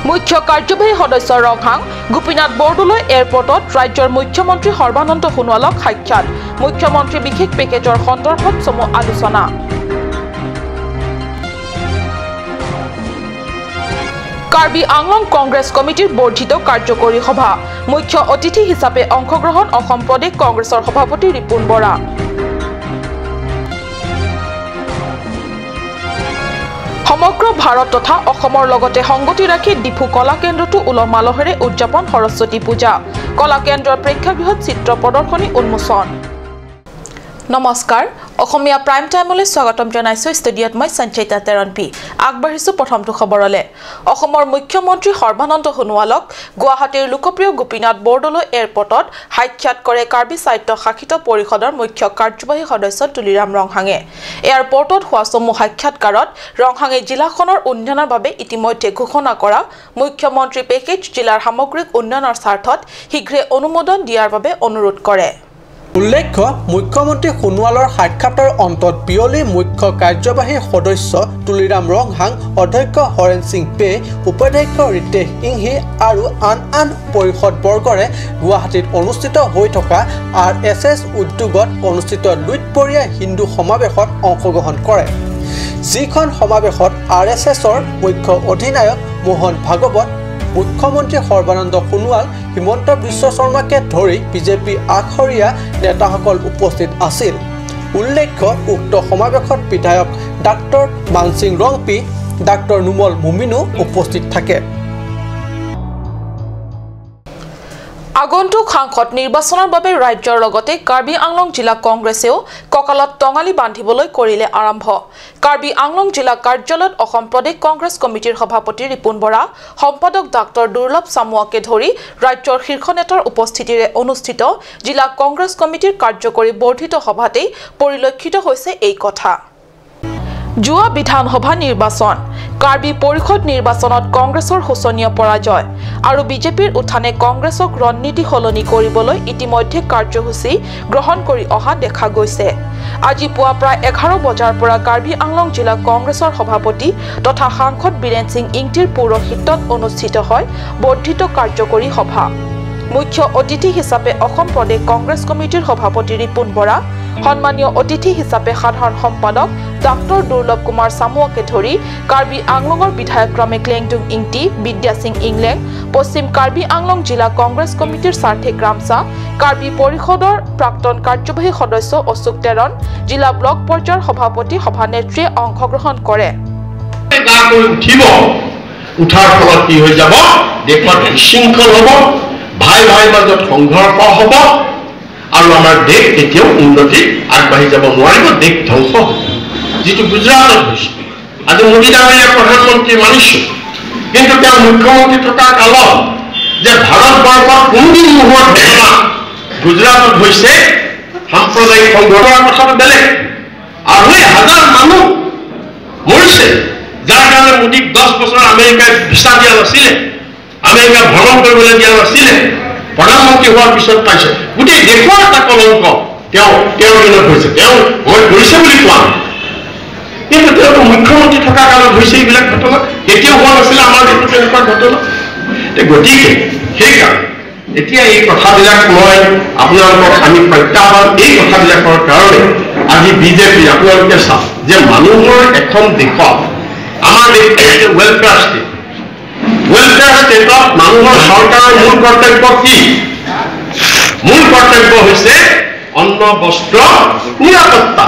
মুখ্য কাৰ্যবাহী সদস্য ৰংহাং গোপীনাথ বৰদলৈ এয়াৰপৰ্টত ৰাজ্যৰ মুখ্যমন্ত্ৰী সৰ্বানন্দ সোণোৱালক সাক্ষাৎ। মুখ্যমন্ত্ৰী বিশেষ পেকেজৰ সন্দৰ্ভত চমু আলোচনা। কাৰ্বি আংলং কংগ্ৰেছ কমিটিৰ বৰ্ধিত কাৰ্যকৰী সভা। মুখ্য অতিথি হিচাপে অংশগ্ৰহণ অসম প্ৰদেশ কংগ্ৰেছৰ সভাপতি ৰিপুণ বৰা। সমগ্ৰ ভাৰত তথা অসমৰ লগতে সংগতি ৰাখি ডিফু কলা কেন্দ্ৰতো উলহ মালহেৰে উদযাপন সৰস্বতী পূজা। কলা কেন্দ্ৰৰ প্ৰেক্ষাগৃহত চিত্ৰ প্ৰদৰ্শনী উন্মোচন। নমস্কাৰ, অসমীয়া প্ৰাইম টাইমলৈ স্বাগতম জনাইছো। ষ্টুডিঅ'ত মই সঞ্চয়িতা তেৰণপি। আগবাঢ়িছো প্ৰথমটো খবৰলৈ। অসমৰ মুখ্যমন্ত্ৰী সৰ্বানন্দ সোণোৱালক গুৱাহাটীৰ লোকপ্ৰিয় গোপীনাথ বৰদলৈ এয়াৰপৰ্টত সাক্ষাৎ কৰে কাৰ্বি স্বায়ত্ত শাসিত পৰিষদৰ মুখ্য কাৰ্যবাহী সদস্য তুলিৰাম ৰংহাঙে। এয়াৰপৰ্টত হোৱা চমু সাক্ষাৎকাৰত ৰংহাঙে জিলাখনৰ উন্নয়নৰ বাবে ইতিমধ্যে ঘোষণা কৰা মুখ্যমন্ত্ৰী পেকেজ জিলাৰ সামগ্ৰিক উন্নয়নৰ স্বাৰ্থত শীঘ্ৰে অনুমোদন দিয়াৰ বাবে অনুৰোধ কৰে। উল্লেখ্য, মুখ্যমন্ত্ৰী সোণোৱালৰ সাক্ষাতৰ অন্তত বিয়লি মুখ্য কাৰ্যবাহী সদস্য তুলিৰাম ৰংহাং, অধ্যক্ষ হৰেণ সিং পে, উপাধ্যক্ষ ৰিতেশ ইংহি আৰু আন আন পৰিষদবৰ্গৰে গুৱাহাটীত অনুষ্ঠিত হৈ থকা RSS উদ্যোগত অনুষ্ঠিত লুইতপৰীয়া হিন্দু সমাৱেশত অংশগ্ৰহণ কৰে। যিখন সমাৱেশত RSSৰ মুখ্য অধিনায়ক মোহন ভাগৱত, মুখ্যমন্ত্ৰী সৰ্বানন্দ সোণোৱাল, হিমন্ত বিশ্ব শৰ্মাকে ধৰি বিজেপি আগশৰীয়া নেতাসকল উপস্থিত আছিল। উল্লেখ্য, উক্ত সমাৱেশত বিধায়ক ডাক্তৰ মানসিং ৰংপি, ডাক্তৰ নুমল মুমিনো উপস্থিত থাকে। আগন্তুক সাংসদ নিৰ্বাচনৰ বাবে ৰাজ্যৰ লগতে কাৰ্বি আংলং জিলা কংগ্ৰেছেও কঁকালত টঙালি বান্ধিবলৈ কৰিলে আৰম্ভ। কাৰ্বি আংলং জিলা কাৰ্যালয়ত অসম প্ৰদেশ কংগ্ৰেছ কমিটিৰ সভাপতি ৰিপুণ বৰা, সম্পাদক ডাক্তৰ দুৰ্লভ চামুৱাকে ধৰি ৰাজ্যৰ শীৰ্ষ নেতাৰ উপস্থিতিৰে অনুষ্ঠিত জিলা কংগ্ৰেছ কমিটিৰ কাৰ্যকৰী বৰ্ধিত সভাতেই পৰিলক্ষিত হৈছে এই কথা। যোৱা বিধানসভা নিৰ্বাচন, কাৰ্বি পৰিষদ নিৰ্বাচনত কংগ্ৰেছৰ শোচনীয় পৰাজয় আৰু বিজেপিৰ উত্থানে কংগ্ৰেছক ৰণনীতি সলনি কৰিবলৈ ইতিমধ্যে কাৰ্যসূচী গ্ৰহণ কৰি অহা দেখা গৈছে। আজি পুৱা প্ৰায় 11 বজাৰ পৰা কাৰ্বি আংলং জিলা কংগ্ৰেছৰ সভাপতি তথা সাংসদ বীৰেন সিং ইংতিৰ পৌৰোহিত্যত অনুষ্ঠিত হয় বৰ্ধিত কাৰ্যকৰী সভা। মুখ্য অতিথি হিচাপে অসম প্ৰদেশ কংগ্ৰেছ কমিটিৰ সভাপতি ৰিপুণ বৰা, সন্মানীয় অতিথি হিচাপে সাধাৰণ সম্পাদক ডাক্তৰ দুৰ্লভ কুমাৰ চামুৱাকে ধৰি কাৰ্বি আংলঙৰ বিধায়ক ক্ৰমে ক্লেংটুং ইংটি, বিদ্যা সিং ইংলেং, পশ্চিম কাৰ্বি আংলং জিলা কংগ্ৰেছ কমিটিৰ সাৰ্থিক ৰামচা, কাৰ্বি পৰিষদৰ প্ৰাক্তন কাৰ্যবাহী সদস্য অশোক তেৰণ, জিলা ব্লক পৰ্যায়ৰ সভাপতি সভানেত্ৰীয়ে অংশগ্ৰহণ কৰে। উঠাৰ ফলত কি হৈ যাব, দেশত বিশৃংখল হ'ব, ভাই ভাইৰ মাজত সংঘৰ্ষ হ'ব আৰু আমাৰ দেশ কেতিয়াও উন্নতি আগবাঢ়ি যাব নোৱাৰিব, দেশ ধ্বংস হ'ব। যিটো গুজৰাটত হৈছে। আজি মোদী ডাঙৰীয়া প্ৰধানমন্ত্ৰী মানিছোঁ, কিন্তু তেওঁ মুখ্যমন্ত্ৰী থকা কালত যে ভাৰতবৰ্ষত কোনোদিন নোহোৱা ঘটনা গুজৰাটত হৈছে, সাম্প্ৰদায়িক সংঘৰ্ষৰ কথাটো বেলেগ, আঢ়ৈ হাজাৰ মানুহ মৰিছে, যাৰ কাৰণে মোদীক 10 বছৰ আমেৰিকাই ভিছা দিয়া নাছিলে, আমেৰিকা ভ্ৰমণ কৰিবলৈ দিয়া নাছিলে, প্ৰধানমন্ত্ৰী হোৱাৰ পিছত পাইছে। গোটেই দেশৰ এটা কলংক তেওঁ তেওঁৰ দিনত হৈছে। তেওঁ মই কৰিছে বুলি কোৱা নাই, কিন্তু তেওঁতো মুখ্যমন্ত্ৰী থকা কালত হৈছে এইবিলাক ঘটনা, কেতিয়াও হোৱা নাছিলে আমাৰ দেশত তেনেকুৱা ঘটনা। গতিকে সেইকাৰণে এতিয়া এই কথাবিলাক মই আপোনালোকক আমি প্ৰত্যাহ্বান এই কথাবিলাকৰ কাৰণে আজি বিজেপি আপোনালোকে চাওক যে মানুহৰ এখন দেশত, আমাৰ দেশ ৱেলফেয়াৰ ষ্টেট, ৱেলফেয়াৰ ষ্টেটত মানুহৰ চৰকাৰৰ মূল কৰ্তব্য কি? মূল কৰ্তব্য হৈছে অন্ন, বস্ত্ৰ, নিৰাপত্তা।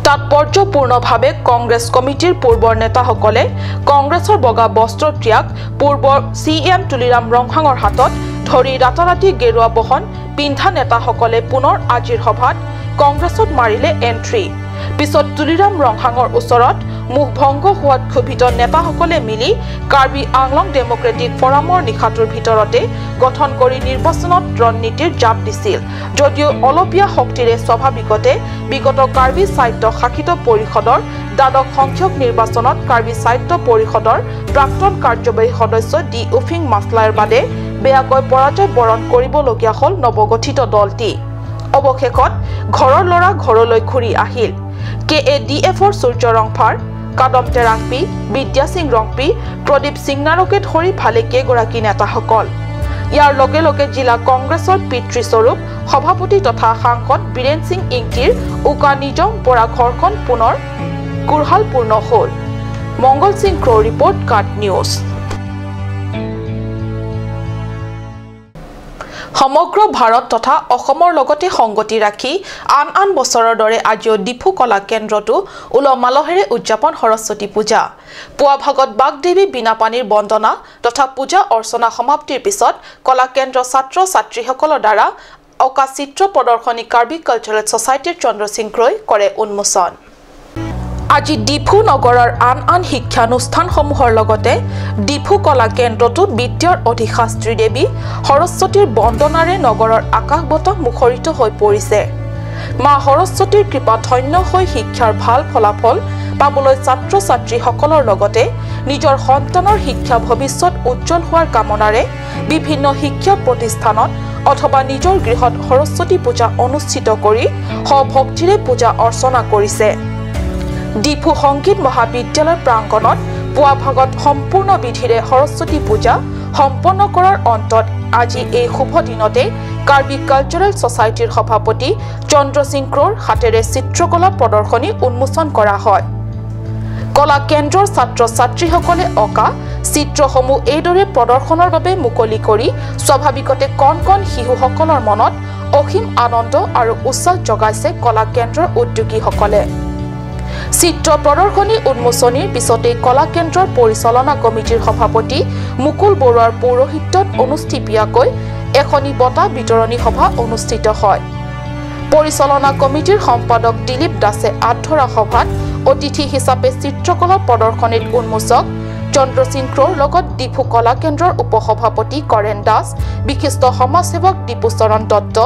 তাৎপৰ্যপূৰ্ণভাৱে কংগ্ৰেছ কমিটিৰ পূৰ্বৰ নেতাসকলে কংগ্ৰেছৰ বগা বস্ত্ৰ ত্যাগ পূৰ্বৰ CM Tuliram ৰংহাঙৰ হাতত ধৰি ৰাতাৰাতি গেৰুৱা বহন পিন্ধা নেতাসকলে পুনৰ আজিৰ সভাত কংগ্ৰেছত মাৰিলে এণ্ট্ৰি। পিছত তুলিৰাম ৰংহাঙৰ ওচৰত মুখ ভংগ হোৱাত ক্ষোভিত নেতাসকলে মিলি কাৰ্বি আংলং ডেমক্ৰেটিক ফৰামৰ নিশাটোৰ ভিতৰতে গঠন কৰি নিৰ্বাচনত ৰণনীতিৰ জাপ দিছিল যদিও অলপীয়া শক্তিৰে স্বাভাৱিকতে বিগত কাৰ্বি স্বায়ত্ত শাসিত পৰিষদৰ দ্বাদশ সংখ্যক নিৰ্বাচনত কাৰ্বি স্বায়ত্ত পৰিষদৰ প্ৰাক্তন কাৰ্যবাহী সদস্য ডি উফিং মাছলাইৰ বাদে বেয়াকৈ পৰাজয় বৰণ কৰিবলগীয়া হ'ল নৱগঠিত দলটি। অৱশেষত ঘৰৰ ল'ৰা ঘৰলৈ ঘূৰি আহিল। KADFৰ সূৰ্য ৰংফাৰ, কাদম তেৰাংপি, বিদ্যা সিং ৰংপি, প্ৰদীপ সিংনাৰকে ধৰি ভালেকেইগৰাকী নেতাসকল। ইয়াৰ লগে লগে জিলা কংগ্ৰেছৰ পিতৃস্বৰূপ সভাপতি তথা সাংসদ বীৰেন সিং ইংতিৰ উকা নিজম পৰা ঘৰখন পুনৰ কোৰহালপূৰ্ণ হ'ল। মংগল সিং ক্ৰ' ৰিপৰ্ট, কাট নিউজ। সমগ্ৰ ভাৰত তথা অসমৰ লগতে সংগতি ৰাখি আন আন বছৰৰ দৰে আজিও ডিফু কলা কেন্দ্ৰটো উলহ মালহেৰে উদযাপন সৰস্বতী পূজা। পুৱা ভাগত বাগদেৱী বীণাপাণিৰ বন্দনা তথা পূজা অৰ্চনা সমাপ্তিৰ পিছত কলা কেন্দ্ৰ ছাত্ৰ ছাত্ৰীসকলৰ দ্বাৰা অঁকা চিত্ৰ প্ৰদৰ্শনী কাৰ্বি কালচাৰেল ছ'চাইটিৰ চন্দ্ৰ সিং ক্ৰয় কৰে উন্মোচন। আজি ডিফু নগৰৰ আন আন শিক্ষানুষ্ঠানসমূহৰ লগতে ডিফু কলা কেন্দ্ৰটো বিদ্যাৰ অধিশাস্ত্ৰী দেৱী সৰস্বতীৰ বন্দনাৰে নগৰৰ আকাশ বতাহ মুখৰিত হৈ পৰিছে। মা সৰস্বতীৰ কৃপা ধন্য হৈ শিক্ষাৰ ভাল ফলাফল পাবলৈ ছাত্ৰ ছাত্ৰীসকলৰ লগতে নিজৰ সন্তানৰ শিক্ষা ভৱিষ্যত উজ্জ্বল হোৱাৰ কামনাৰে বিভিন্ন শিক্ষা প্ৰতিষ্ঠানত অথবা নিজৰ গৃহত সৰস্বতী পূজা অনুষ্ঠিত কৰি সভক্তিৰে পূজা অৰ্চনা কৰিছে। ডিফু সংগীত মহাবিদ্যালয় প্ৰাংগণত পুৱা ভাগত সম্পূৰ্ণ বিধিৰে সৰস্বতী পূজা সম্পন্ন কৰাৰ অন্তত আজি এই শুভ দিনতে কাৰ্বি কালচাৰেল ছ'চাইটিৰ সভাপতি চন্দ্ৰ সিং ক্ৰ'ৰ হাতেৰে চিত্ৰকলা প্ৰদৰ্শনী উন্মোচন কৰা হয়। কলা কেন্দ্ৰৰ ছাত্ৰ ছাত্ৰীসকলে অঁকা চিত্ৰসমূহ এইদৰে প্ৰদৰ্শনৰ বাবে মুকলি কৰি স্বাভাৱিকতে কণ কণ শিশুসকলৰ মনত অসীম আনন্দ আৰু উৎসাহ জগাইছে কলা কেন্দ্ৰৰ উদ্যোগীসকলে। চিত্ৰ প্ৰদৰ্শনী উন্মোচনীৰ পিছতেই কলা কেন্দ্ৰৰ পৰিচালনা কমিটিৰ সভাপতি মুকুল বৰুৱাৰ পৌৰোহিত্যত অনুষ্ঠিতীয়াকৈ এখনি বঁটা বিতৰণী সভা অনুষ্ঠিত হয়। পৰিচালনা কমিটিৰ সম্পাদক দিলীপ দাসে আঁত ধৰা সভাত অতিথি হিচাপে চিত্ৰকলা প্ৰদৰ্শনীত উন্মোচক চন্দ্ৰ সিং ক্ৰ'ৰ লগত ডিফু কলা কেন্দ্ৰৰ উপসভাপতি কৰেণ দাস, বিশিষ্ট সমাজসেৱক দীপুচৰণ দত্ত,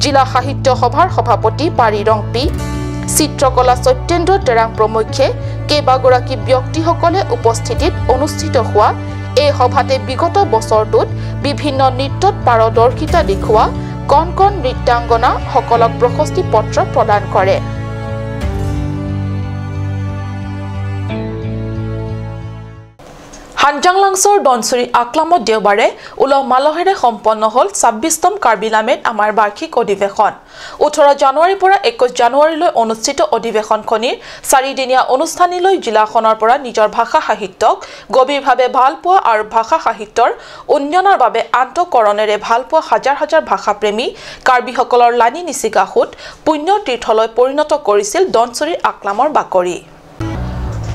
জিলা সাহিত্য সভাৰ সভাপতি পাৰি ৰংপি, চিত্ৰকলা সত্যেন্দ্ৰ তেৰাং প্ৰমুখ্যে কেইবাগৰাকী ব্যক্তিসকলে উপস্থিতিত অনুষ্ঠিত হোৱা এই সভাতে বিগত বছৰটোত বিভিন্ন নৃত্যত পাৰদৰ্শিতা দেখুওৱা কণ কণ নৃত্যাংগনাসকলক প্ৰশস্তি পত্ৰ প্ৰদান কৰে। হানজাংলাংছৰ দনচুৰি আকলামত দেওবাৰে উলহ মালহেৰে সম্পন্ন হ'ল 26তম কাৰ্বি লামেত আমাৰ বাৰ্ষিক অধিৱেশন। 18 জানুৱাৰীৰ পৰা 21 জানুৱাৰীলৈ অনুষ্ঠিত অধিৱেশনখনিৰ চাৰিদিনীয়া অনুষ্ঠানলৈ জিলাখনৰ পৰা নিজৰ ভাষা সাহিত্যক গভীৰভাৱে ভাল পোৱা আৰু ভাষা সাহিত্যৰ উন্নয়নৰ বাবে আন্তঃকৰণেৰে ভাল পোৱা হাজাৰ হাজাৰ ভাষাপ্ৰেমী কাৰ্বিসকলৰ লানি নিচিগা সোঁত পুণ্য তীৰ্থলৈ পৰিণত কৰিছিল দনচুৰিৰ আকলামৰ বাকৰি।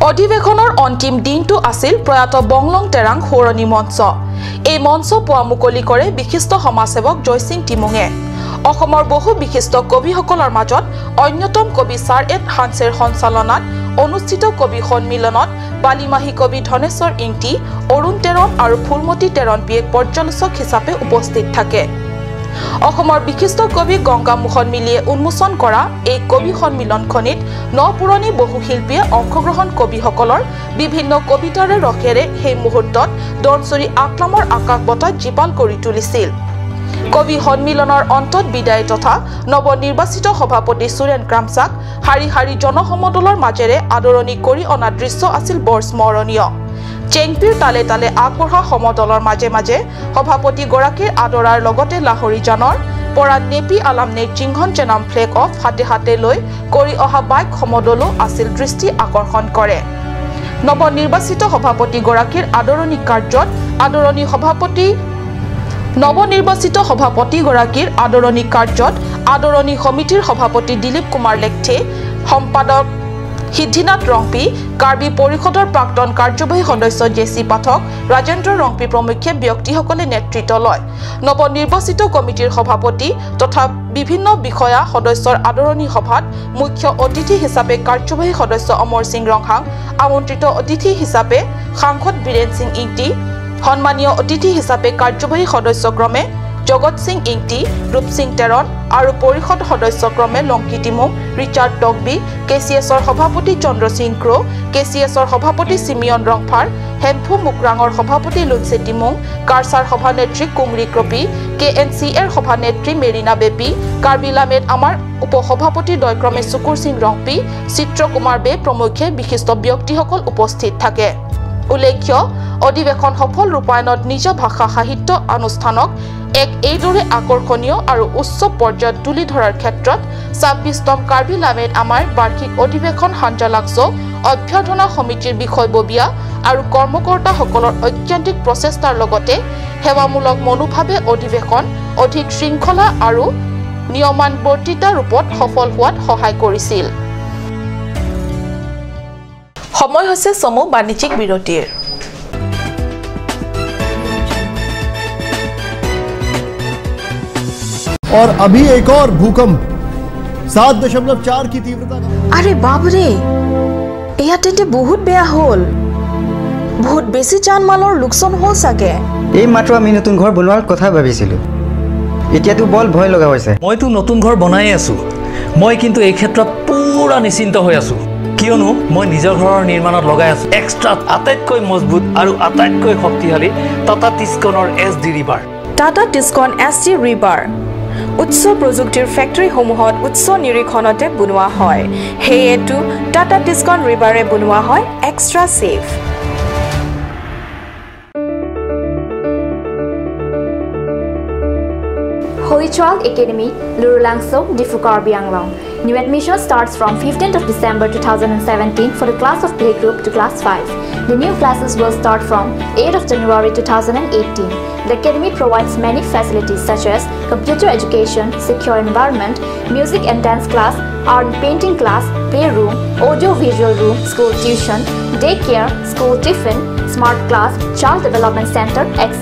অধিৱেশনৰ অন্তিম দিনটো আছিল প্ৰয়াত বংলং তেৰাং সোঁৱৰণী মঞ্চ। এই মঞ্চ পুৱা মুকলি কৰে বিশিষ্ট সমাজসেৱক জয়সিং টিমুঙে। অসমৰ বহু বিশিষ্ট কবিসকলৰ মাজত অন্যতম কবি ছাৰ এড হান্সেৰ সঞ্চালনাত অনুষ্ঠিত কবি সন্মিলনত বালিমাহী কবি ধনেশ্বৰ ইংতি, অৰুণ তেৰণ আৰু ফুলমতী তেৰণপিয়ে পৰ্যালোচক হিচাপে উপস্থিত থাকে। অসমৰ বিশিষ্ট কবি গংগামোহন মিলিয়ে উন্মোচন কৰা এই কবি সন্মিলনখনিত ন পুৰণি বহু শিল্পীয়ে অংশগ্ৰহণ কবিসকলৰ বিভিন্ন কবিতাৰে ৰসেৰে সেই মুহূৰ্তত দনচুৰি আকলামৰ আকাশ বতাহ জীপাল কৰি তুলিছিল। কবি সন্মিলনৰ অন্তত বিদায় তথা নৱনিৰ্বাচিত সভাপতি সুৰেণ ক্ৰামচাক শাৰী শাৰী জনসমদলৰ মাজেৰে আদৰণি কৰি অনা দৃশ্য আছিল বৰ স্মৰণীয়। চেংপিৰ তালে তালে আগবঢ়া সমদলৰ মাজে মাজে সভাপতিগৰাকীৰ আদৰাৰ লগতে লাহৰীজানৰ পৰা নেপি আলামনে চিংহন চেনাম ফ্লেগ অফ হাতে হাতে লৈ কৰি অহা বাইক সমদলো আছিল দৃষ্টি আকৰ্ষণ কৰে। নৱনিৰ্বাচিত সভাপতিগৰাকীৰ আদৰণি কাৰ্যত আদৰণি সভাপতি নৱনিৰ্বাচিত সভাপতিগৰাকীৰ আদৰণি কাৰ্যত আদৰণি সমিতিৰ সভাপতি দিলীপ কুমাৰ লেখথে, সম্পাদক সিদ্ধিনাথ ৰংপি, কাৰ্বি পৰিষদৰ প্ৰাক্তন কাৰ্যবাহী সদস্য জে চি পাঠক, ৰাজেন্দ্ৰ ৰংপি প্ৰমুখ্যে ব্যক্তিসকলে নেতৃত্ব লয়। নৱনিৰ্বাচিত কমিটিৰ সভাপতি তথা বিভিন্ন বিষয়া সদস্যৰ আদৰণি সভাত মুখ্য অতিথি হিচাপে কাৰ্যবাহী সদস্য অমৰ সিং ৰংহাং, আমন্ত্ৰিত অতিথি হিচাপে সাংসদ বীৰেন সিং ইংতি, সন্মানীয় অতিথি হিচাপে কাৰ্যবাহী সদস্য ক্ৰমে জগত সিং ইংটি, ৰূপ সিং টেৰন আৰু পৰিষদ সদস্য ক্ৰমে লংকি টিমুং, ৰিচাৰ্ড টকবি, কে চি এছৰ সভাপতি চন্দ্ৰ সিং ক্ৰ', কে চি এছৰ সভাপতি চিমিয়ন ৰংফাৰ, হেম্ফু মুকৰাঙৰ সভাপতি লুনচে টিমুং, কাৰ্চাৰ সভানেত্ৰী কুংৰি ক্ৰপি, কে এন চি এৰ সভানেত্ৰী মেৰিনা বেপি, কাৰ্বি লামেদ আমাৰ উপসভাপতি দয়ক্ৰমে চুকুৰ সিং ৰংপি, চিত্ৰ কুমাৰ বে প্ৰমুখ্যে বিশিষ্ট ব্যক্তিসকল উপস্থিত থাকে। উল্লেখ্য, অধিৱেশন সফল ৰূপায়ণত নিজা ভাষা সাহিত্য অনুষ্ঠানক এক এইদৰে আকৰ্ষণীয় আৰু উচ্চ পৰ্যায়ত তুলি ধৰাৰ ক্ষেত্ৰত 26তম কাৰ্বি লামেদ আমাৰ বাৰ্ষিক অধিৱেশন হাঞ্জালাকছ অভ্যৰ্থনা সমিতিৰ বিষয়ববীয়া আৰু কৰ্মকৰ্তাসকলৰ ঐকান্তিক প্ৰচেষ্টাৰ লগতে সেৱামূলক মনোভাৱে অধিৱেশন অধিক শৃংখলা আৰু নিয়মানুৱৰ্তিতা ৰূপত সফল হোৱাত সহায় কৰিছিল। সময় হৈছে চমু বাণিজ্যিক বিৰতিৰ। और अभी एक और भूकंप 7.4 की तीव्रता का। আৰে বাপৰে, এয়া তেন্তে বহুত বেয়া হ'ল। বহুত বেছি জান মালৰ লোকচান হ'ল চাগে। এই মাত্ৰ আমি নতুন ঘৰ বনোৱাৰ কথা ভাবিছিলোঁ, এতিয়াতো বৰ ভয় লগা হৈছে। মইতো নতুন ঘৰ বনাই আছোঁ, মই কিন্তু এই ক্ষেত্ৰত পুৰা নিশ্চিন্ত হৈ আছোঁ, কিয়নো মই নিজৰ ঘৰৰ নিৰ্মাণত লগাই আছোঁ এক্সট্ৰা আটাইতকৈ মজবুত আৰু আটাইতকৈ শক্তিশালী Tata টিস্কনৰ S D rebar. Tata Tiscon S D rebar উচ্চ প্ৰযুক্তিৰ ফেক্টৰীসমূহত উচ্চ নিৰীক্ষণতে বনোৱা হয়, সেয়েতো টাটা টিস্কন ৰিবাৰে বনোৱা হয় extra safe. Holy Child Academy, Lurulangso, Diphu Karbi Anglong. New admission starts from 15th of December 2017 for the class of playgroup to class 5. The new classes will start from 8th of January 2018. The academy provides many facilities such as computer education, secure environment, music and dance class, art and painting class, playroom, audio-visual room, school tuition, daycare, school tiffin, smart class, child development center, etc.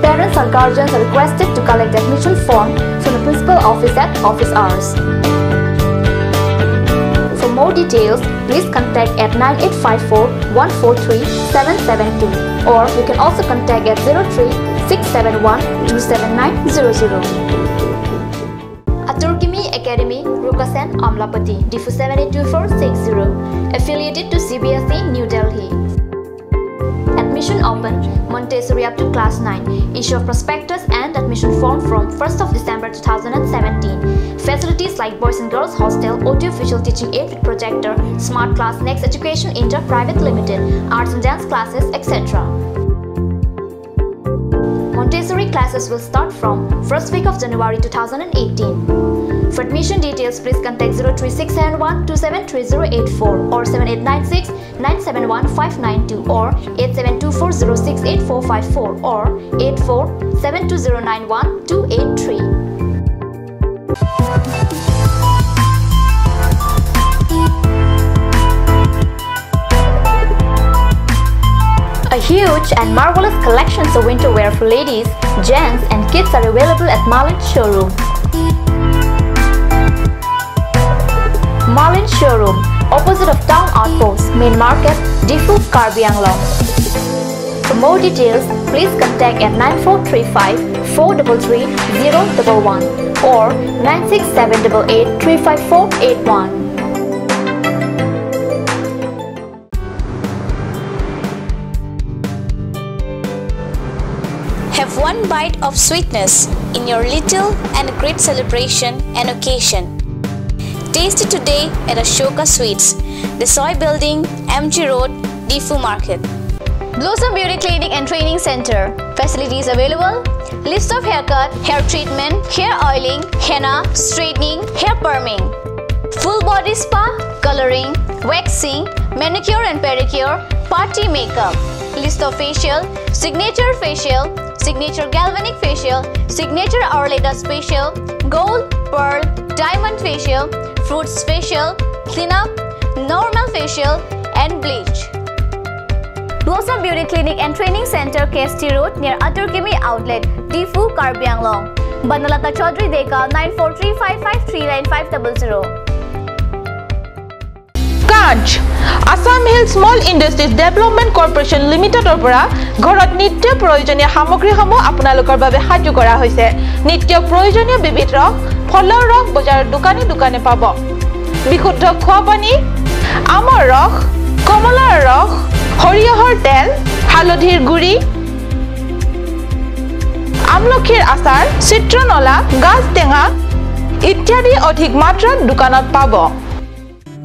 Parents or guardians are requested to collect the admission form from the principal office at office hours. For more details, please contact at 9854 143 772 or you can also contact at 03 671 27900. Aturkimi Academy, Rukasen, Amlapati, Diphu 782460, affiliated to CBSE, New Delhi. Admission open, Montessori up to class 9. Issue of prospectus and admission form from 1st of December 2017. Facilities like boys and girls hostel, audio-visual teaching aid with projector, smart class, Next Education Inter Private Limited, arts and dance classes, etc. Montessori classes will start from 1st week of January 2018. For admission details, please contact 03671 273084 or 7896 971 592 or 8724068454 or 8472091283. A huge and marvelous collections of winter wear for ladies, gents and kids are available at Marlin Showroom. Marlin Showroom, opposite of Town Outpost, Main Market, Diphu, Karbi Anglong. For more details, please contact at 9435 433 011 or 96788 35481. Have one bite of sweetness in your little and great celebration and occasion. Taste it today at Ashoka Sweets, the Soy Building, MG Road, Diphu Market. Blossom Beauty Clinic and Training Center. Facilities available: list of haircut, hair treatment, hair oiling, henna, straightening, hair perming, full body spa, coloring, waxing, manicure and pedicure, party makeup. List of facial, signature facial, signature galvanic facial, signature Orleda facial, gold, pearl, diamond facial, fruits facial, cleanup, normal facial and bleach. Blossom Beauty Clinic and Training Center, KST Road, near Aturkimi Outlet, Diphu, Karbi Anglong. Banalata Chaudhary Deka, 9435539500. Kanch Assam Hills Borbil small industries development corporation লিমিটেডৰ পৰা ঘৰত নিত্য প্ৰয়োজনীয় সামগ্ৰীসমূহ আপোনালোকৰ বাবে সাজু কৰা হৈছে। নিত্য প্ৰয়োজনীয় বিবিধ ৰস, ফলৰ ৰস বজাৰৰ দোকানে দোকানে পাব। বিশুদ্ধ খোৱা পানী, আমৰ ৰস, কমলাৰ ৰস, সৰিয়হৰ তেল, হালধিৰ গুড়ি, আমলখিৰ আচাৰ, চিত্ৰনলা, গাজ টেঙা ইত্যাদি অধিক মাত্ৰাত দোকানত পাব।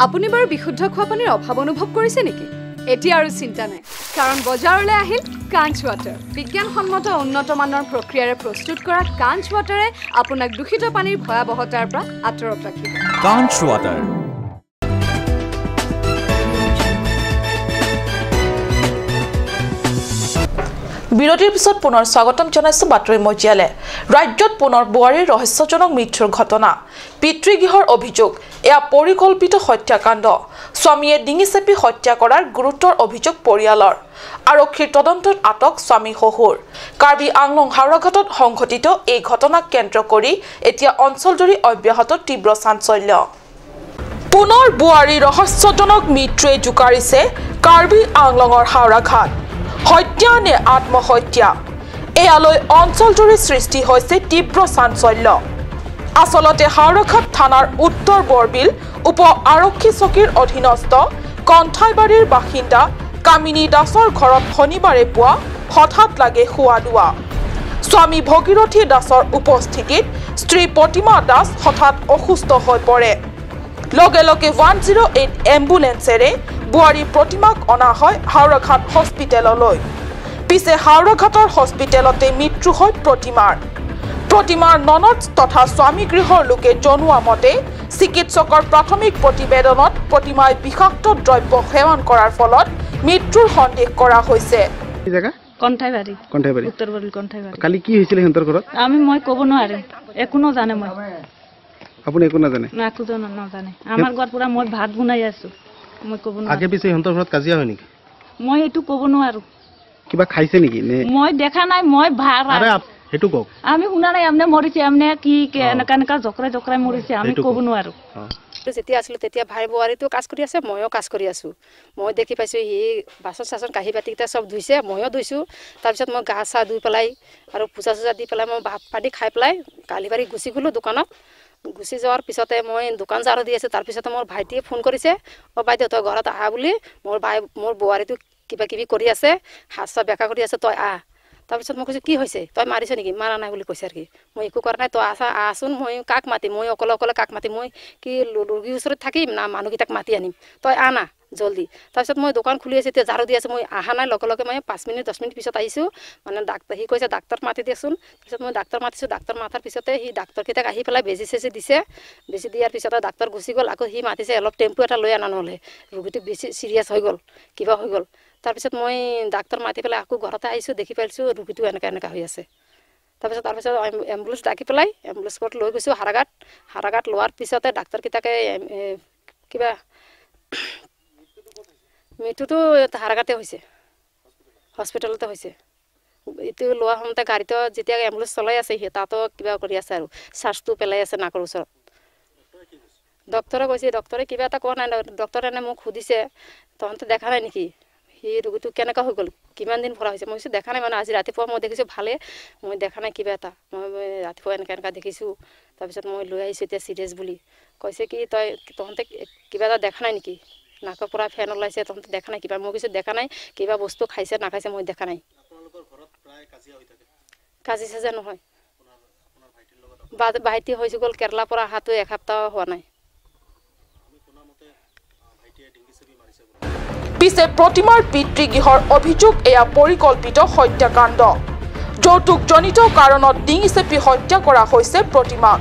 আপুনি বাৰু বিশুদ্ধ খোৱা পানীৰ অভাৱ অনুভৱ কৰিছে নেকি? এতিয়া আৰু চিন্তা নাই, কাৰণ বজাৰলৈ আহিল কাঞ্চ ৱাটাৰ। বিজ্ঞানসন্মত উন্নত মানৰ প্ৰক্ৰিয়াৰে প্ৰস্তুত কৰা কাঞ্চ ৱাটাৰে আপোনাক দূষিত পানীৰ ভয়াৱহতাৰ পৰা আঁতৰত ৰাখিব। কাঞ্চ ৱাটাৰ। বিৰতিৰ পিছত পুনৰ স্বাগতম জনাইছো বাতৰি মজিয়ালে। ৰাজ্যত পুনৰ বোৱাৰীৰ ৰহস্যজনক মৃত্যুৰ ঘটনা। পিতৃগৃহৰ অভিযোগ এয়া পৰিকল্পিত হত্যাকাণ্ড। স্বামীয়ে ডিঙি চেপি হত্যা কৰাৰ গুৰুতৰ অভিযোগ পৰিয়ালৰ। আৰক্ষীৰ তদন্তত আটক স্বামী শহুৰ। কাৰ্বি আংলং হাওৰাঘাটত সংঘটিত এই ঘটনাক কেন্দ্ৰ কৰি এতিয়া অঞ্চলজুৰি অব্যাহত তীব্ৰ চাঞ্চল্য। পুনৰ বোৱাৰীৰ ৰহস্যজনক মৃত্যুৱে জোকাৰিছে কাৰ্বি আংলঙৰ হাওৰাঘাট। হত্যা নে আত্মহত্যা, এয়ালৈ অঞ্চলজুৰি সৃষ্টি হৈছে তীব্ৰ চাঞ্চল্য। আচলতে হাওৰাঘাট থানাৰ উত্তৰ বৰবিল উপ আৰক্ষী চকীৰ অধীনস্থ কণ্ঠাইবাৰীৰ বাসিন্দা কামিনী দাসৰ ঘৰত শনিবাৰে পুৱা হঠাৎ লাগে খোৱা দোৱা। স্বামী ভগীৰথী দাসৰ উপস্থিতিত স্ত্ৰী প্ৰতিমা দাস হঠাৎ অসুস্থ হৈ পৰে। লগে লগে 108 এম্বুলেন্সেৰে বোৱাৰী প্ৰতিমাক অনা হয় হাওৰাঘাট হস্পিটেললৈ। পিছে হাওৰাঘাটৰ হস্পিটেলতে মৃত্যু হয় প্ৰতিমাৰ। প্ৰতিমাৰ ননদ তথা স্বামীগৃহৰ লোকে জনোৱা মতে চিকিৎসকৰ প্ৰাথমিক প্ৰতিবেদনত প্ৰতিমাই বিষাক্ত দ্ৰব্য সেৱন কৰাৰ ফলত মৃত্যুৰ সন্দেহ কৰা হৈছে। কণ্ঠাইবাৰী, কণ্ঠাইবাৰী, উত্তৰ বৰবিল কণ্ঠাইবাৰী। কালি কি হৈছিল সিহঁতৰ ঘৰত? মই ক'ব নোৱাৰিম, একো নাজানে মই। আপুনি একো নাজানে? একো নাজানে। আমাৰ ঘৰত পুৰা মই ভাত বনাই আছো, মই ক'ব নোৱাৰো। আগে পিছে সিহঁতৰ ঘৰত কাজিয়া হয় নেকি? মই এইটো ক'ব নোৱাৰো। কিবা খাইছে নেকি? মই দেখা নাই, মই ভাত। আৰে সেইটো কওক। আমি শুনা নাই, আমনে মৰিছে, আমনে কি এনেকা এনেকা জকৰাই জকৰাই মৰিছে, আমি ক'ব নোৱাৰো। যেতিয়া আছিলোঁ তেতিয়া ভাই বোৱাৰীটো কাজ কৰি আছে, ময়ো কাজ কৰি আছোঁ। মই দেখি পাইছোঁ সি বাচন চাচন কাঁহী বাতিকেইটা চব ধুইছে, ময়ো ধুইছোঁ। তাৰপিছত মই গা চা ধুই পেলাই আৰু পূজা চূজা দি পেলাই মই ভাত পানী খাই পেলাই কালিবাৰী গুচি গ'লোঁ দোকানত। গুচি যোৱাৰ পিছতে মই দোকান ঝাৰু দি আছোঁ। তাৰপিছতে মোৰ ভাইটিয়ে ফোন কৰিছে, অ' বাইদেউ তই ঘৰত আহা বুলি, মোৰ ভাই মোৰ বোৱাৰীটো কিবা কিবি কৰি আছে, হাত চাত বেকা কৰি আছে, তই আহ। তাৰপিছত মই কৈছোঁ কি হৈছে, তই মাৰিছ নেকি? মাৰা নাই বুলি কৈছে। আৰু কি মই একো কৰা নাই, তই আছা আহচোন। মই কাক মাতিম, মই অকলে অকলে কাক মাতিম, মই কি ৰোগীৰ ওচৰত থাকিম না মানুহকেইটাক মাতি আনিম, তই আহ না জল্দি। তাৰপিছত মই দোকান খুলি আছোঁ, এতিয়া ঝাৰু দি আছোঁ, মই অহা নাই। লগে লগে মই 5 মিনিট 10 মিনিট পিছত আহিছোঁ। মানে ডাক্তৰ সি কৈছে ডাক্তৰ মাতি দিয়কচোন। তাৰপিছত মই ডাক্তৰ মাতিছোঁ। ডাক্তৰ মাতাৰ পিছতে সি ডাক্তৰকেইটাক আহি পেলাই বেজী চেজি দিছে। বেজী দিয়াৰ পিছতে ডাক্তৰ গুচি গ'ল। আকৌ সি মাতিছে অলপ টেম্পু এটা লৈ আনা, নহ'লে ৰোগীটো বেছি চিৰিয়াছ হৈ গ'ল, কিবা হৈ গ'ল। তাৰপিছত মই ডাক্তৰ মাতি পেলাই আকৌ ঘৰতে আহিছোঁ, দেখি পাইছোঁ ৰোগীটো এনেকুৱা এনেকুৱা হৈ আছে। তাৰপিছত এম্বুলেঞ্চ ডাকি পেলাই এম্বুলেঞ্চত লৈ গৈছোঁ হাৰাঘাট। হাৰাঘাট লোৱাৰ পিছতে ডাক্তৰকেইটাকে কিবা মৃত্যুটো হাৰাঘাটে হৈছে, হস্পিটেলতে হৈছে। এইটো লোৱা সময়তে গাড়ীটো যেতিয়া এম্বুলেঞ্চ চলাই আছে সি তাতো কিবা কৰি আছে আৰু চাৰ্জটো পেলাই আছে নাকৰ ওচৰত। ডক্টৰে কৈছে, ডক্টৰে কিবা এটা কোৱা নাই, ডক্টৰে এনে মোক সুধিছে তহঁতে দেখা নাই নেকি সি ৰোগীটো কেনেকুৱা হৈ গ'ল, কিমান দিন ভৰা হৈছে। মই কৈছোঁ দেখা নাই, মানে আজি ৰাতিপুৱা মই দেখিছোঁ ভালে, মই দেখা নাই কিবা এটা, মই ৰাতিপুৱা এনেকুৱা এনেকুৱা দেখিছোঁ। তাৰপিছত মই লৈ আহিছোঁ এতিয়া চিৰিয়াছ বুলি কৈছে। কি তই তহঁতে কিবা এটা দেখা নাই নেকি, নাকৰ পৰা ফেন ওলাইছে, তহঁতে দেখা নাই কিবা? মই কৈছোঁ দেখা নাই, কিবা বস্তু খাইছে নাখাইছে মই দেখা নাই। কাজি চাজা নহয়, ভাইটি হৈ গ'ল কেৰেলাৰ পৰা অহাটো এসপ্তাহ হোৱা নাই। পিছে প্ৰতিমাৰ পিতৃগৃহৰ অভিযোগ এয়া পৰিকল্পিত হত্যাকাণ্ড। যৌতুকজনিত কাৰণত ডিঙি চেপি হত্যা কৰা হৈছে প্ৰতিমাক।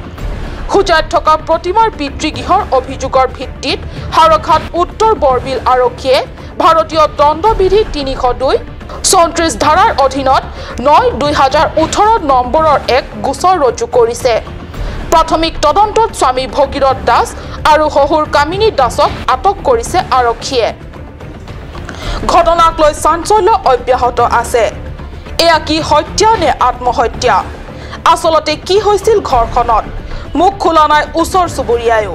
হোজাইত থকা প্ৰতিমাৰ পিতৃগৃহৰ অভিযোগৰ ভিত্তিত হাওৰাঘাট উত্তৰ বৰবিল আৰক্ষীয়ে ভাৰতীয় দণ্ডবিধি 302 34 ধাৰাৰ অধীনত 9/2018 নম্বৰৰ এক গোচৰ ৰুজু কৰিছে। প্ৰাথমিক তদন্তত স্বামী ভগীৰথ দাস আৰু শহুৰ কামিনী দাসক আটক কৰিছে আৰক্ষীয়ে। ঘটনাক লৈ চাঞ্চল্য অব্যাহত আছে। এয়া কি হত্যা নে আত্মহত্যা? আচলতে কি হৈছিল ঘৰখনত? মুখ খোলা নাই ওচৰ চুবুৰীয়ায়ো।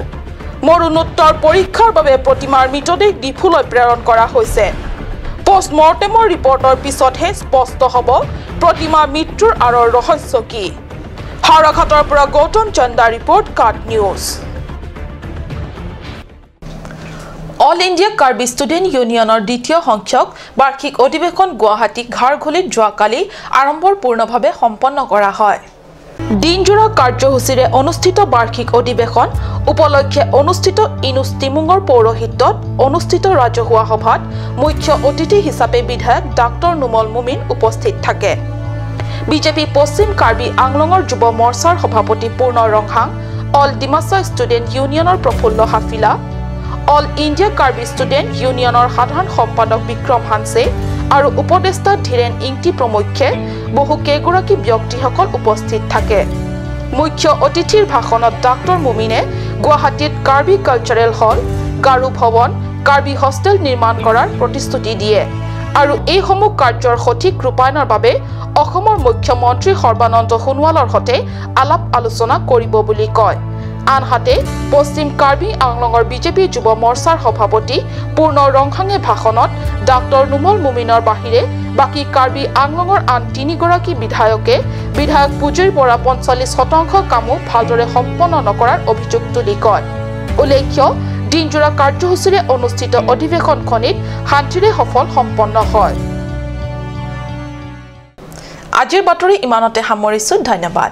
মৰণোত্তৰ পৰীক্ষাৰ বাবে প্ৰতিমাৰ মৃতদেহ ডিফুলৈ প্ৰেৰণ কৰা হৈছে। পষ্টমৰ্টেমৰ ৰিপৰ্টৰ পিছতহে স্পষ্ট হ'ব প্ৰতিমা মৃত্যুৰ আঁৰৰ ৰহস্য কি। হাওৰাঘাটৰ পৰা Gautam Chanda report, Cut News. All India Karbi student ইউনিয়নৰ দ্বিতীয় সংখ্যক বাৰ্ষিক অধিৱেশন গুৱাহাটী ঘাৰঘুলিত যোৱাকালি আড়ম্বৰপূৰ্ণভাৱে সম্পন্ন কৰা হয়। দিনজোৰা কাৰ্যসূচীৰে অনুষ্ঠিত বাৰ্ষিক অধিৱেশন উপলক্ষে অনুষ্ঠিত ইনুজ তিমুঙৰ পৌৰোহিত্যত অনুষ্ঠিত ৰাজহুৱা সভাত মুখ্য অতিথি হিচাপে বিধায়ক ডাক্তৰ নোমল মুমিন উপস্থিত থাকে। বিজেপি পশ্চিম কাৰ্বি আংলঙৰ যুৱ মৰ্চাৰ সভাপতি পূৰ্ণ ৰংহাং, অল ডিমাছা ষ্টুডেণ্ট ইউনিয়নৰ Prafulla Hafila, all India Karbi student ইউনিয়নৰ সাধাৰণ সম্পাদক বিক্ৰম হানছে আৰু উপদেষ্টা ধীৰেণ ইংটি প্ৰমুখ্যে বহু কেইগৰাকী ব্যক্তিসকল উপস্থিত থাকে। মুখ্য অতিথিৰ ভাষণত ডাক্তৰ মুমিনে গুৱাহাটীত কাৰ্বি কালচাৰেল হল, গাৰো ভৱন, কাৰ্বি হোষ্টেল নিৰ্মাণ কৰাৰ প্ৰতিশ্ৰুতি দিয়ে আৰু এইসমূহ কাৰ্যৰ সঠিক ৰূপায়ণৰ বাবে অসমৰ মুখ্যমন্ত্ৰী সৰ্বানন্দ সোণোৱালৰ সৈতে আলাপ আলোচনা কৰিব বুলি কয়। আনহাতে পশ্চিম কাৰ্বি আংলঙৰ বিজেপি যুৱ মৰ্চাৰ সভাপতি পূৰ্ণ ৰংহাঙে ভাষণত ডাক্তৰ নোমল মুমিনৰ বাহিৰে বাকী কাৰ্বি আংলঙৰ আন তিনিগৰাকী বিধায়কে বিধায়ক পুঁজিৰ পৰা 45% কামো ভালদৰে সম্পন্ন নকৰাৰ অভিযোগ তুলি কয়। উল্লেখ্য, দিনজোৰা কাৰ্যসূচীৰে অনুষ্ঠিত অধিৱেশনখনিত শান্তিৰে সফল সম্পন্ন হয়। আজিৰ বাতৰি ইমানতে সামৰিছো। ধন্যবাদ।